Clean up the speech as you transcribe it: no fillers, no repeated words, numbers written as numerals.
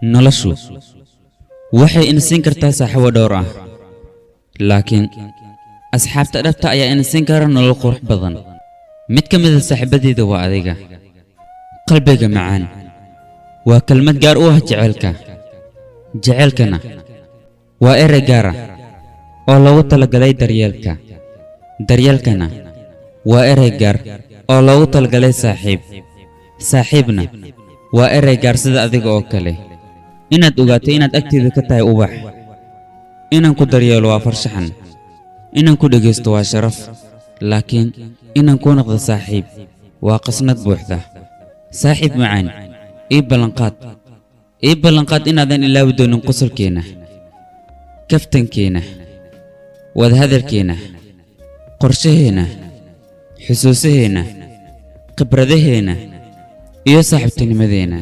Noloshu waxay ina siin kartaa saaxiibo dhowr ah, laakiin asxaabta dhabta ayaa ina siin kara nolol qurux badan. Mid ka mid ah saaxiibadeyda waa adiga. Qalbiga macaan waa kelmad gaar u ah jaceylka. Jaceylkana waa erey gaar ah oo loogu talagalay daryeelka. Daryeelkana waa erey gaar oo loogu talagalay saaxiib. Saaxiibna waa erey gaar sida adiga oo kale. Inaad ogaato inaad agteeda ka tahay ubax. Inaan ku daryeelo waa farshaxan. Inaan ku dhegaysto waa sharaf, laakiin inaan kuu noqdo saaxiib waa qasnad buuxda. Saaxiib macaan, ii ballanqaad, ii ballanqaad inaadan ilaawi doonin qosolkeenna, kaftankeenna, wadahadalkeenna, qorshaheenna, xusuusaheenna, khibradaheenna iyo saaxiibtinimadeenna.